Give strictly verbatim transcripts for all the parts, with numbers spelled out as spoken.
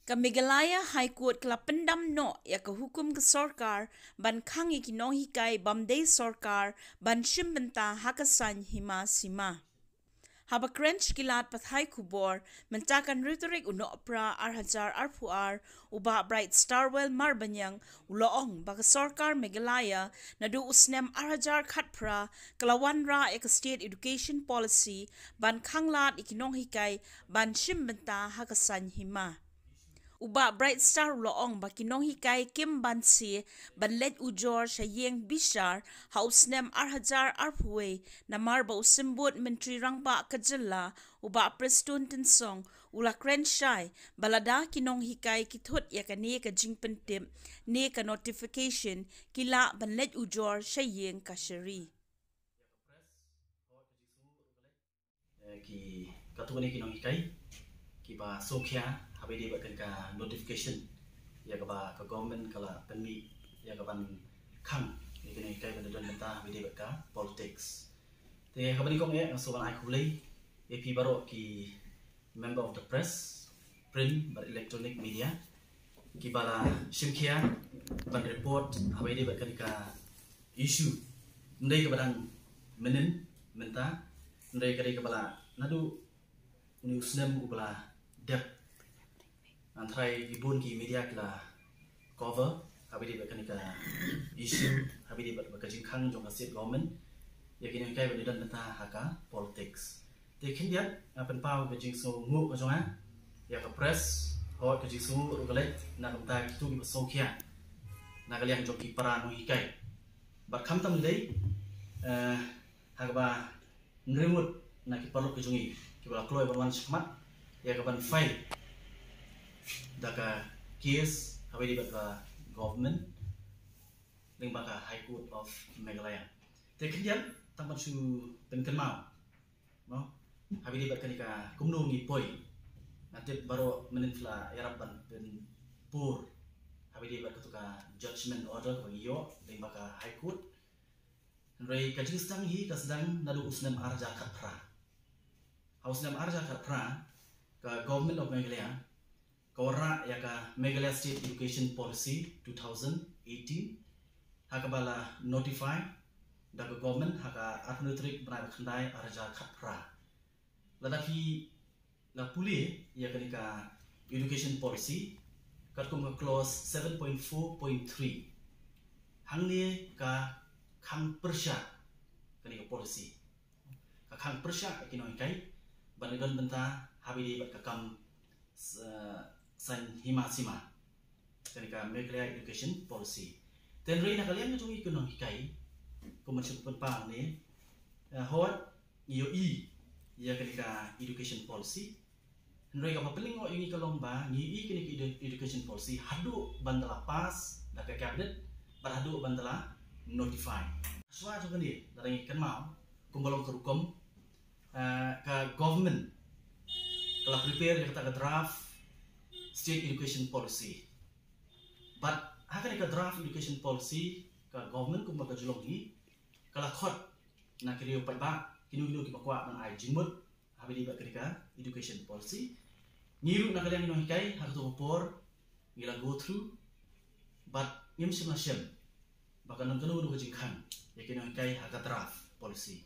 Ka Meghalaya High Court ka la pyndam noh ïa ka hukum ka sorkar ban khang ïa ki nonghikai bym dei sorkar ban shim bynta ha ka saiñ hima sima. Haba kren sha ki lad pathai khubor mynta ka hynriew tarik u Nohprah ar hajar arphew ar, u Bah Bright Starwell Marbaniang u la ong ba ka sorkar Meghalaya naduh u snem ar hajar khatphra ka la wanrah ïa ka State Education Policy ban khang lad ïa ki nonghikai ban shim bynta ha ka saiñ hima. U Bah Bright Star u la ong ba ki nonghikai kim banse ban leit ujor sha ïing bishar ha u snem ar hajar arphew wei, namar ba u symbud Myntri Rangbah ka jylla, u Bah Prestone Tynsong, u la kren shai ba lada ki nonghikai ki thut ïa kane ka jingpyntip ne ka notification, ki lah ban leit ujor sha ïing kashari. Eh, ki, katto katne ki nonghikai kiba sngewkhia haba ïadei bad kane ka notification ïa kaba ka government ka la pynmih ïa ka ban khang ïa ki nonghikai ban don bynta haba ïadei bad ka politics. Te haba nyngkong eh nga sngewbha ban ai khublei ïa phi baroh ki member of the press, print bad electronic media kiba la shim khia ban report haba ïadei bad kane ka issue. Ym dei kaba dang mynnin mynta, hynrei ka dei kaba la naduh une u snem uba la dep. Nga tharai bun ki media ki la cover haba ïadei bad kane ka issue, haba ïadei bad ka jingkhang jong ka state government ïa ki nonghikai ban ïadon bynta ha ka politics. Te khyndiat nga pynpaw ka jingsngewnguh ka jong nga ïa ka press, hooid ka jingsngewnguh ruh ka leit na ka bynta kito kiba sngewkhia na ka liang jong ki para nonghikai. Bad khamtam lei, eh, ha kaba ngrew ngut na ki paralok ki jong ngi kiba la kloi ban wan shakhmat ïa ka ban file da ka case haba ïadei bad ka government lyngba ka High Court of Meghalaya. Te khyndiat tang ban shu pynkynmaw, no, haba ïadei bad kane ka kumno ngi poi. Nga tip baroh mynnin phi la ïarap ban pynpur haba ïadei bad kato ka judgment order kaba ngi ïoh lyngba ka High Court. Hynrei ka jingsdang hi ka sdang naduh u snem ar hajar khatphra. Ha u snem ar hajar khatphra ka Government of Meghalaya ka wanrah ïa ka Meghalaya State Education Policy two thousand eighteen, ha kaba la notify da ka government ha ka arphew tarik bnai ba khyndai ar hajar khatphra. Lada phi la pule ïa kane ka education policy katkum ka clause seven point four point three, hangne ka khang pyrshah kane ka policy. Ka khang pyrshah ïa ki nonghikai ban ïadon bynta haba ïadei bad ka kam s-, eh, saiñ hima sima, kane ka Meghalaya Education Policy. Te hynrei na ka liang jong ngi ki nonghikai, kumba shu pynpaw ne, eh, hooid ngi ïohi ïa kane ka education policy. Hynrei kaba pynlyngngoh ïa ngi ka long ba ngi ïohi kane ka edu-, education policy haduh ban da la pass da ka cabinet bad haduh ban da la notify. Shuwa jong kane lada ngi kynmaw kumba long ka rukom, eh, ka government ka la prepare ïa kata ka draft State Education Policy. Bad ha kane ka draft education policy ka government kumba ka ju long hi ka la khot na ki riew paidbah, kino kino kiba kwah ban ai jingmut haba ïadei bad kane ka education policy. Ngi ruh na ka liang ki nonghikai ha kato ka por ngi la go through, bad ngim shym la shem ba kan don kano kano ka jingkhang ïa ki nonghikai ha ka draft policy.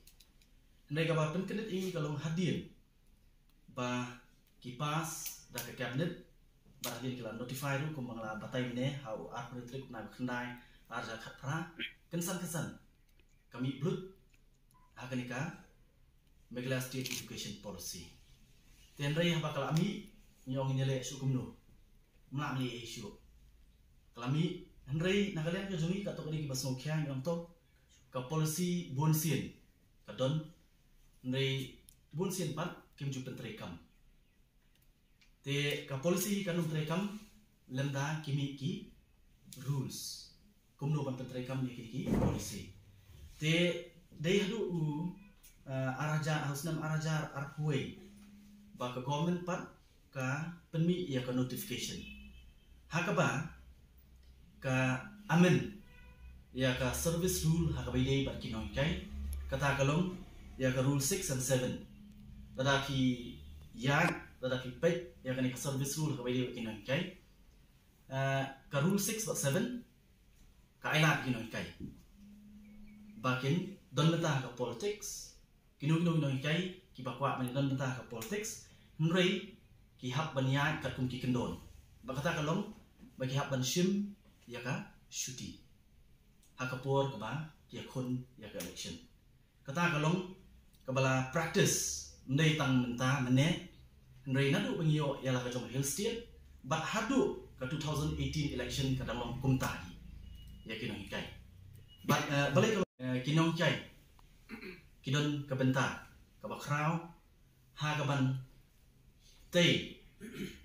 Hynrei kaba pynkyndit ïa ngi ka long hadien ba ki pass da ka cabinet, bad hadien ki la notify ruh kumba nga la batai mynne ha u arphew tarik bnai ba khyndai ar hajar khatphra, kynsan kynsan ka mih blut ha kane ka Meghalaya State Education Policy. Te hynrei haba ka la mih, ngi ong ngin ïaleh shuh kumno? Ym lah ban leh ei ei shuh. Ka la mih, hynrei na ka liang ka jong ngi katto katne kiba sngewkhia ngi ong to ka policy bun sien ka don, hynrei bun sien pat kim ju pyntreikam. Te ka policy kan ym treikam lymda ki mih ki rules kumno ban pyntreikam ïa kine ki policy. Te dei haduh u, eh, ar hajar, ha u snem ar hajar arphew wei ba ka government pat ka pynmih ïa ka notification ha kaba ka amend ïa ka service rule ha kaba ïadei bad ki nonghikai, kata ka long ïa ka rule six and seven. Lada phi ïaid Lada phi peit ïa kane ka service rule ha kaba ïadei bad ki nonghikai, eh, ka rule six bad seven ka ai lad ki nonghikai ba kin don bynta ha ka politics. Kino kino ki nonghikai kiba kwah ban don bynta ha ka politics, hynrei ki hap ban ïaid katkum ki kyndon. Bad kata ka long ba ki hap ban shim ïa ka shuti ha ka por kaba ki ïakhun ïa ka election. Kata ka long kaba la practice ym dei tang mynta mynne, hynrei naduh ba ngi ïoh ïa la ka jong Hill State bad haduh ka two thousand eighteen election ka dang long kumta hi ïa ki nonghikai. Bad, eh, balei ka long, eh, ki nonghikai ki don ka bynta kaba khraw ha kaban tei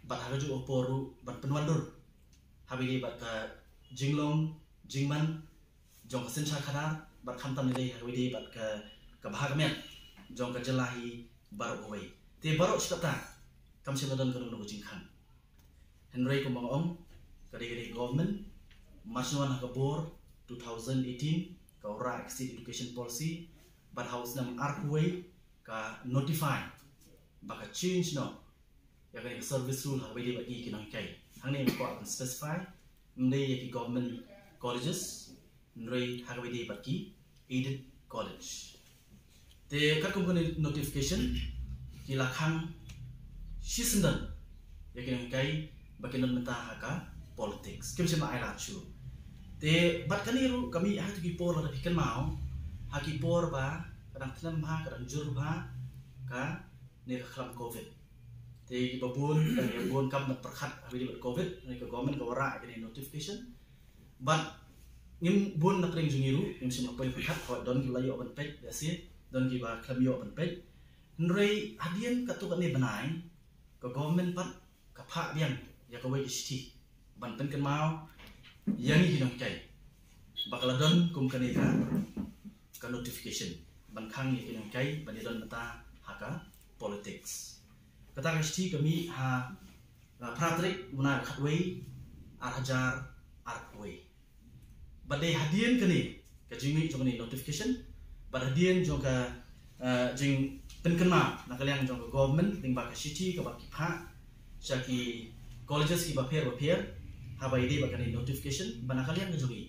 bad ha kajuh ka por ruh ban pynwandur ha kaba ïadei bad ka jinglong jingman jong ka synshar khadar bad khamtam ïadei ha kaba ïadei bad ka, ka bha ka miat jong ka jylla hi baroh kawei. Te baroh shi katta kam shym la don kano kano ka jingkhang. Hynrei kumba nga ong, ka dei ka dei government, mar shu wan ha ka bor two thousand eighteen, ka wanrah ka State Education Policy, bad ha u snem arphew wei ka notify ba ka change noh ïa kane ka service rule ha kaba ïadei bad ngi ki nonghikai. Hangne nga kwah ban specify, ym dei ïa ki government colleges, hynrei ha kaba ïadei bad ki aided college. Te katkum kane notification ki la khang shisyndon ïa ki nonghikai ba kin don bynta ha ka politics. Kim shym la ai lad shuh. Te bad kane ruh ka mih ha kito ki por, lada phi kynmaw, ha ki por ba ka dang thngan bha, ka dang jur bha kane ka khlam covid. Te kiba bun, ka dang ïa bun kam ban pyrkhat ha kaba ïadei bad covid, hynrei ka government ka wanrah ïa kane notification. Bad ngim, bun na pdeng jong ngi ruh ngim shym la poi pyrkhat, hooid don kiba la ïoh ban peit, lehse don kiba khlem ïoh ban peit. Hynrei hadien katto katne bnai ka government pat ka phah biang ïa kawei ka shithi ban pynkynmaw ïa ngi ki nonghikai ba ka la don kum kane ka, ka notification ban khang ïa ki nonghikai ban ïadon bynta ha ka politics. Kata ka shithi ka mih ha, ha phra tarik u bnai ba khatwei, ar hajar arphew wei. Bad dei hadien kane ka jingmih jong kane notification bad hadien jong ka, eh, jingpynkynmaw na ka liang jong ka government lyngba ka shithi kaba ki phah sha ki colleges kiba pher ba pher ha kaba ïadei bad kane notification, bad na ka liang ka jong ngi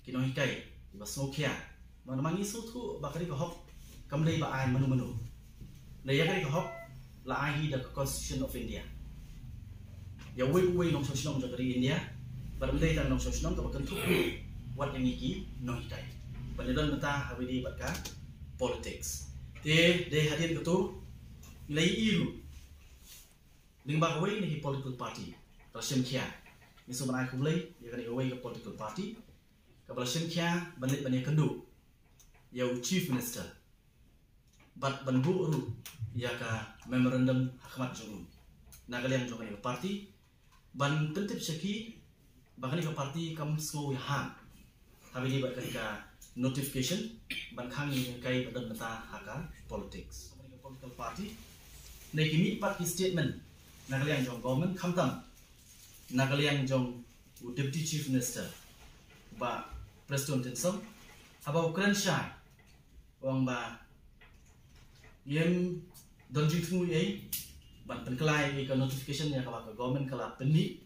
ki nonghikai kiba sngewkhia, namar ngi sngewthuh ba ka dei ka hok kam dei ba ai mano mano. Hynrei ïa ka dei ka hok la ai hi da ka Constitution of India ïa uwei uwei u nongshong shnong jong ka ri India, bad ym dei tang nongshong shnong, kaba kynthup ruh wat ïa ngi ki nonghikai ban ïadon bynta ha kaba ïadei bad ka politics. Te dei hadien kato ngi la ïohi ruh lyngba kawei na ki political party ka la shim khia. Ngi sngewbha ban ai khublei ïa kane kawei ka political party kaba la shim khia ban leit ban ïakynduh ïa u Chief Minister bad ban buh ruh ïa ka memorandum ha khmat jong u na ka liang jong kane ka party, ban pyntip sha ki ba kane ka party kam sngew ïahap ha kaba ïadei bad kane ka notification ban khang ïa ki nonghikai ban don bynta ha ka politics. Kane ka political party ne ki mih pat ki statement na ka liang jong government, khamtam na ka liang jong u Deputy Chief Minister, Bah Prestone Tynsong, haba u kren shai, u ong ba ngim don jingthmu ei ban pynkylla ïa ka notification ïa kaba ka government ka la pynmih.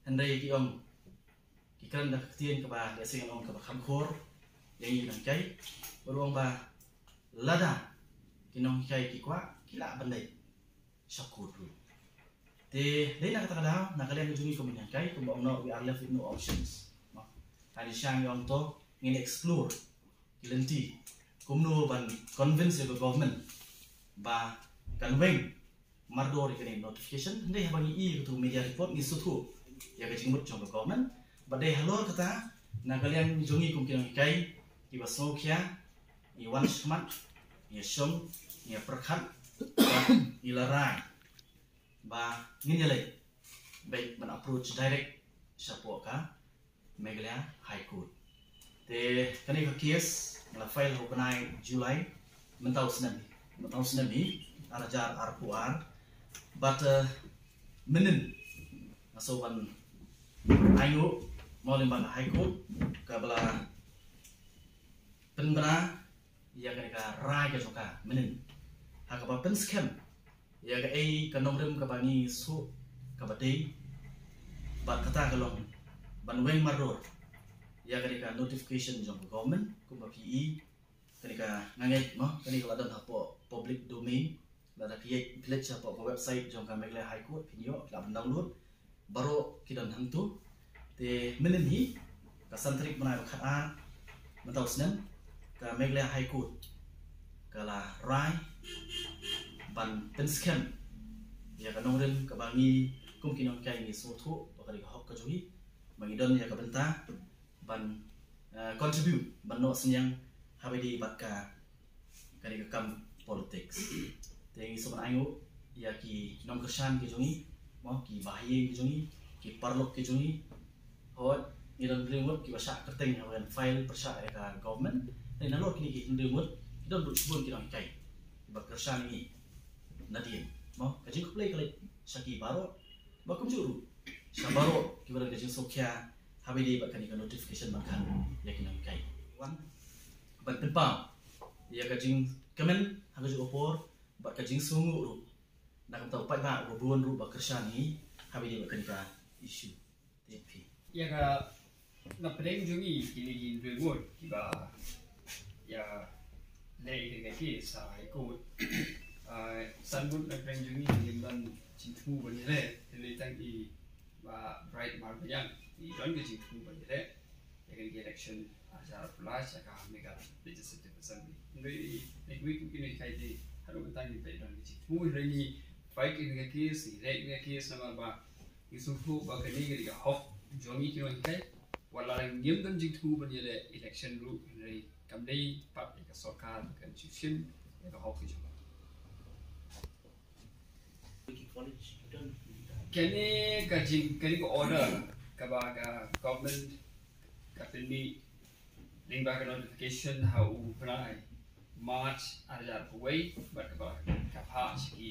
Hynrei ki ong, ki kren da ka ktien kaba lehse ngan ong kaba kham khor ïa ngi ki nonghikai. U ong ba lada ki nonghikai ki kwah, ki lah ban leit sha court ruh. Te dei na kata ka daw na ka liang ka jong ngi kum ki nonghikai, kumba ong noh, we are left with no options. Mo, ha ngi shang ïa ong to ngin explore ki lynti kumno ban convince ïa ka government ba kan weng mardor ïa kane notification. Hynrei haba ngi ïohi ïa katu media report ngi sngewthuh ïa ka jingmut jong ka government. Bad dei halor kata na ka liang jong ngi kum ki nonghikai kiba sngewkhia, ngi wan shakhmat, ngi shong, ngi pyrkhat, ngi la rai ba ngin ïaleit beit ban approach direct shapoh ka Meghalaya High Court. Te kane ka case nga la file ha u bnai July mynta u snem, mynta u snem hi, ar hajar arphew ar. Bad, eh, mynnin nga sngewbha ban ainguh mo lyngba ka High Court kaba la pynbna ïa kane ka rai ka jong ka mynnin ha kaba pynskhem Ïa kaei ka nongrim kaba ngi sngewthuh kaba dei, bad kata ka long ban weng maror ïa kane ka notification jong ka government, kumba phi i, kane ka, nga ngeit mo, kane ka la don hapoh public domain, lada phi ïa phi leit shapoh ka website jong ka Meghalaya High Court, phin ïoh, phi lah ban download, baroh ki don hangto. Te mynhynnin hi, ka san tarik bnai ba khatar mynta u snem, ka Meghalaya High Court ka la rai ban pynskhem ïa ka nongrim kaba ngi kum ki nonghikai ngi sngewthuh ba ka dei ka hok ka jong ngi, ba ngi don ïa ka bynta ban, eh, contribute, ban noh synñiang haba ïadei bad ka, kane ka kam politics. Te ngi sngewbha ban ainguh ïa ki nongkyrshan ki jong ngi, mo, ki bahaïing ki jong ngi, ki paralok ki jong ngi. Hooid, ngi don hynriew ngut kiba shah kyrteng haba ngan file pyrshah ïa ka government. Te nalor kine ki hynriew ngut, ki don ruh shibun ki nonghikai kiba kyrshan ïa ngi nadien. Mo, ka jingkhublei ka leit sha ki baroh, ba kumjuh ruh sha baroh kiba don ka jingsngewkhia haba ïadei bad kane ka notification ba khan ïa ki nonghikai. Wan ban pynpaw ïa ka jingkmen ha kajuh ka por bad ka jingsngewnguh ruh na ka bynta u paidbah uba bun ruh ba kyrshan ïa ngi haba ïadei bad kane ka issue. Te phi, ïa ka, na pdeng jong ngi kine ki hynriew ngut kiba ïa leh ïa ka case ha High Court. Ah, san ngut na pdeng jong ngi ki don jingthmu ban ïaleh, te lei tang i Bah Bright Marbaniang i don ka jingthmu ban ïaleh ïa ka election arhajar arphew lai sha ka Meghalaya Legislative Assembly. Hynrei lei kiwei kum ki nonghikai te haduh mynta ngim pat don ka jingthmu, hynrei ngi fight ïa ka case, ngi leh ïa ka case namar ba ngi sngewthuh ba kane ka dei ka hok jong ngi ki nonghikai. Wat la ngim don jingthmu ban ïaleh election ruh, hynrei kam dei pat ïa ka sorkar ba kan shu shim ïa ka hok ka jong ngi. Kane ka jing, kane ka order kaba ka government ka pynmih lyngba ka notification ha u bnai March arhajar arphew wei, bad kaba ka phah sha ki,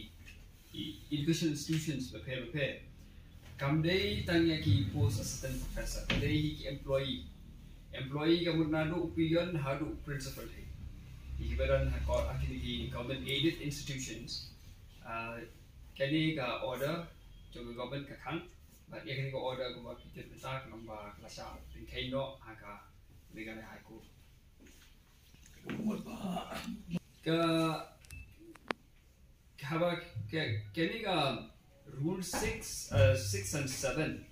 ki education institutions bapher bapher. Kam dei tang ïa ki post assistant professor, kam dei hi ki employee. Employee ka mut naduh u peon haduh u principal hi. Hi kiba don ha ko-, ha kine ki government aided institutions. Ah, kane ka order jong ka government ka khang, bad ïa kane ka order kumba phi tip mynta ka long ba ka la shah pynkheiñ noh ha ka Meghalaya High Court. Ka, ka haba ka, kane ka rule six, uh, six and seven,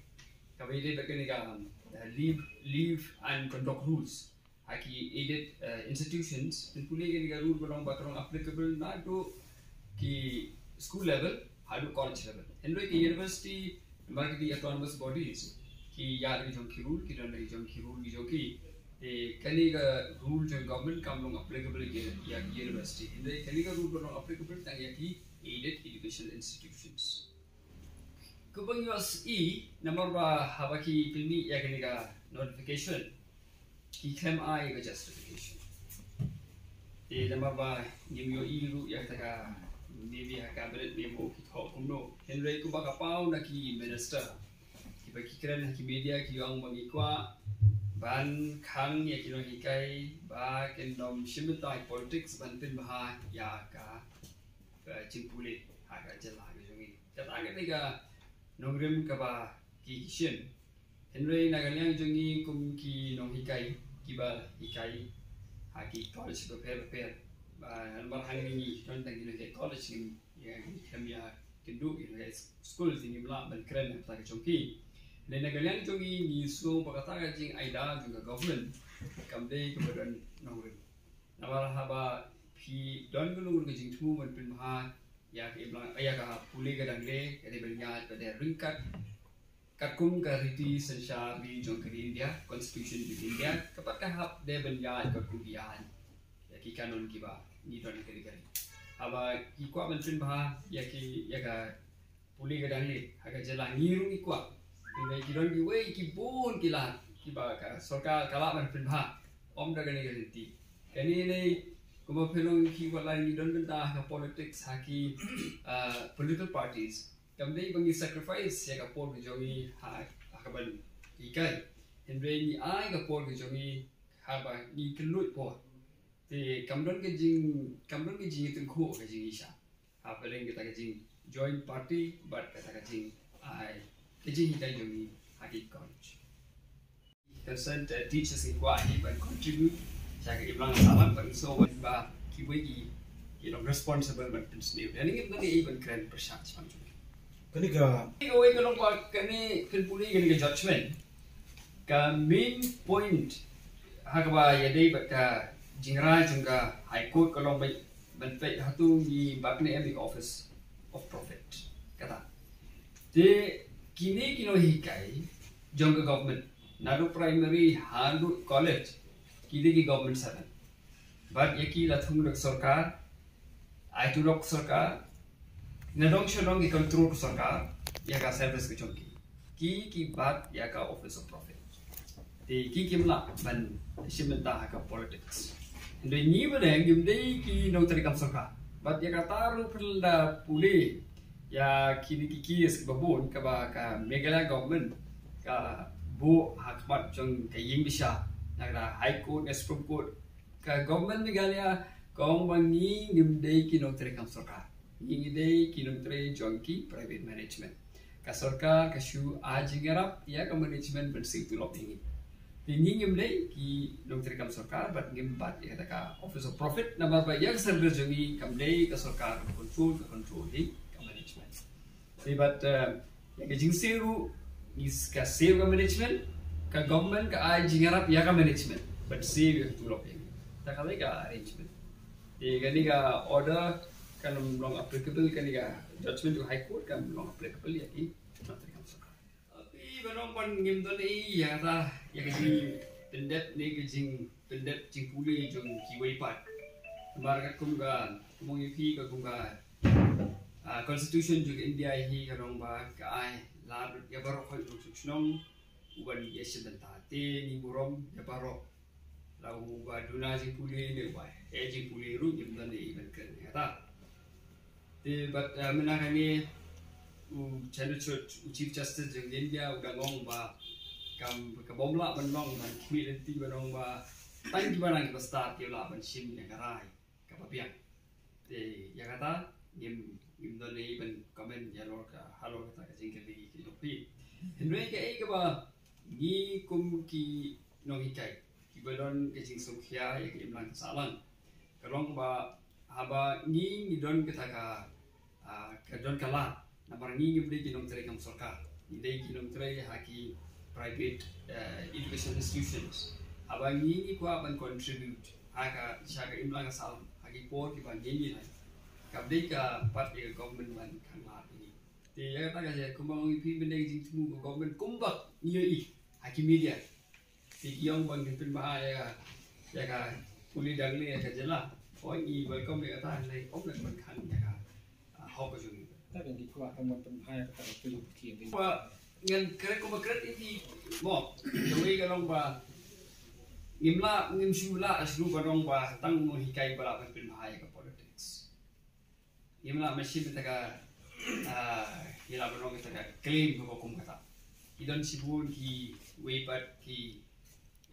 kaba ïadei bad kane ka, uh, leave, leave and conduct rules ha ki aided, uh, institutions, phin pule kane ka rule ka long ba ka long applicable naduh ki school level haduh college level. Hynrei ki university, namar ki dei autonomous bodies, ki ïa da ki jong ki rule, ki don da ki jong ki rule ki jong ki. Te kane ka rule jong government kam long applicable ïa ki, ïa ki university. Hynrei kane ka rule ka long applicable tang ïa ki aided educational institutions. Kumba ngi ïohi, namar ba haba ki pynmih ïa kane ka notification, ki khlem ai ka justification. Te namar ba ngim ïohi ruh ïa kata ka, maybe ha cabinet memo ki thoh kumno. Hynrei kumba ka paw na ki minister, kiba ki kren ha ki media ki ong ba ngi kwah ban khang ïa ki nonghikai ba kin ym shim bynta politics ban pynbha ïa ka, ka jingpule ha ka jylla ka jong ngi. Kata ka dei ka nongrim kaba ki, ki shim. Hynrei na ka liang jong ngi kum ki nonghikai kiba hikai ha ki college bapher bapher, ba namar hangne ngi don tang ki nonghikai college, ngim, ïa, ngim ïakynduh ïa ki nonghikai school, te ngim lah ban kren ha kata ka jong ki. Hynrei na ka liang jong ngi ngi sngew ba kata ka jingai da jong ka government kam dei kaba don nongrim. Namar haba phi don kano kano ka jingthmu ban pynbha ïa ka imlang, ïa ka pule ka dangle, ka dei ban ïaid, ka dei ryngkat katkum ka riti synshar ri jong ka India, Constitution jong ka India, ka pat ka hap dei ban ïaid katkum ki aiñ, ïa ki kanun kiba ngi don ha ka ri. Haba ki kwah ban pynbha ïa ki, ïa ka pule ka dangle ha ka jylla, ngi ruh ngi kwah. Hynrei ki don kiwei ki bun ki lad kiba ka sorkar ka lah ban pynbha. Ym da kane ka lynti. Kane ne kumba phi ong, ki wat la ngi don bynta ha ka politics, ha ki, ah, political parties, kam dei ba ngi sacrifice ïa ka por ka jong ngi ha, ha ka ban hikai. Hynrei ngi ai ka por ka jong ngi haba ngi kynluid por. Te kam don ka jing, kam don ka jingïatyngkhuh ka jong ngi sha ha pdeng kata ka jing, joint party bad kata ka jing ai ka jinghikai jong ngi ha ki college. Concerned teachers ki kwah hi ban contribute sha ka imlang sahlang ban so ban ba kiwei ki ki long responsible ban pynsniew. Kane ngi ban kren pyrshah sha pang jong ngi. Kane ka kawei ka long ba kane pynpule kane ka judgment. Ka main point ha kaba ïadei bad ka jingrai jong ka High Court ka long ba ban peit hato ngi bad ne em ka office of profit. Kata. Te kine ki nonghikai jong ka government, naduh primary haduh college, ki dei ki government servant. Bad ïa ki la thung da ka sorkar, ai tulop ka sorkar, nadong shadong ki control ka sorkar ïa ka service ka jong ki. Ki ki bat ïa ka office of profit. Te ki kim lah ban shim bynta ha ka politics. Hynrei ngi ba dang ngim dei ki nongtrei kam sorkar. Bad ïa kata ruh pynda pule ïa kine ki case kiba bun kaba ka Meghalaya government ka buh ha khmat jong ka ïing bishar, na ka High Court ne Supreme Court. Ka government Meghalaya ka ong ba ngi ngim dei ki nongtrei kam sorkar. Ngi ngi dei ki nongtrei jong ki private management. Ka sorkar ka shu ai jingïarap ïa ka management ban siew tulop ïa ngi. Te ngi ngim dei ki nongtrei kam sorkar bad ngim bat ïa kata ka office of profit namar ba ïa ka service jong ngi kam dei ka sorkar ka control, ka control hi ka management. Te bad eh, ïa ka jingsiew ruh ngi s- ka siew ka management, ka government ka ai jingïarap ïa ka management ban siew ïa ka tulop ïa ngi. Ta ka dei ka arrangement. Te kane ka order kan long applicable, kane ka judgment jong High Court kan long applicable ïa ki nongtrei kam sorkar. Phi ba long ban ngim don ei ïa kata ïa ka jingpyndep ne ka jingpyndep jingpule jong kiwei pat. Namar ka kum ka kum ong ïa phi ka kum ka ah, constitution jong ka India hi ka long ba ka ai lad ïa baroh ka jong shnong u ban ïa shim bynta te ngi burom ïa baroh. La u ba duna jingpule ne u ba eh jingpule ruh ngim don ei ban kren ïa kata. Te bad eh, mynta kane u Chandrachud u Chief Justice jong India u dang ong ba kam ka bym lah ban long ban khmih lynti ban ong ba tang kiba nang kiba stad ki lah ban shim ïa ka rai kaba biang. Te ïa kata ngim ngim don ei ban comment ïa lor ka halor kata ka jingkylli ki jong phi. Hynrei kaei kaba ngi kum ki nonghikai kiba don ka jingsngewkhia ïa ka imlang ka sahlang ka long ba haba ngi ngi don kata ka ah, ka don ka lad namar ngi ngim dei ki nongtrei kam sorkar, ngi dei ki nongtrei ha ki private eh, education institutions. Haba ngi ngi kwah ban contribute ha ka sha ka imlang ka sahlang ha ki por kiba ngi ngi lai, kam dei ka pat ïa ka government ban khang lad ïa ngi. Te ïa kata ka jia kumba ngi phi ban dei jingthmu ka government kumba ngi ïohi ha ki media. Te ki ong ba ngin pynbha ïa ka ïa ka pule dang ne ïa ka jylla. Hooid ngi welcome ïa kata, hynrei ym lei ban khang ïa ka ah, hok ka jong ngi. Ta dang ki kwah tang ban pynbha ïa kata ka pule ki ong. Ba ngan kren kumba kren ïa ki mo. Kawei ka long ba ngim lah ngim shu lah shu ban ong ba tang u nonghikai ba lah ban pynbha ïa ka politics. Ngim lah ban shim bynta ka ah, ngi lah ban ong bynta ka claim kaba kum kata. Ki don shibun kiwei pat ki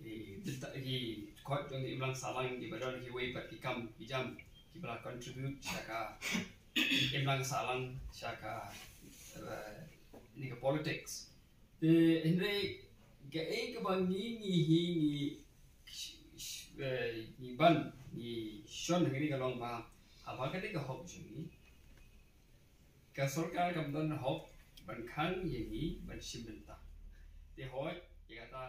eh, bynta ki kot jong ka imlang sahlang kiba don kiwei pat ki kam ki jam kiba la contribute sha ka imlang sahlang sha ka eh, ni ka politics. Te hynrei kaei kaba ngi ngi hi ngi sh- sh- eh, ngi ban ngi shon ha kane ka long ba haba ka dei ka hok jong ngi ka sorkar kam don hok ban khang ïa ngi ban shim bynta. Te hooid ïa kata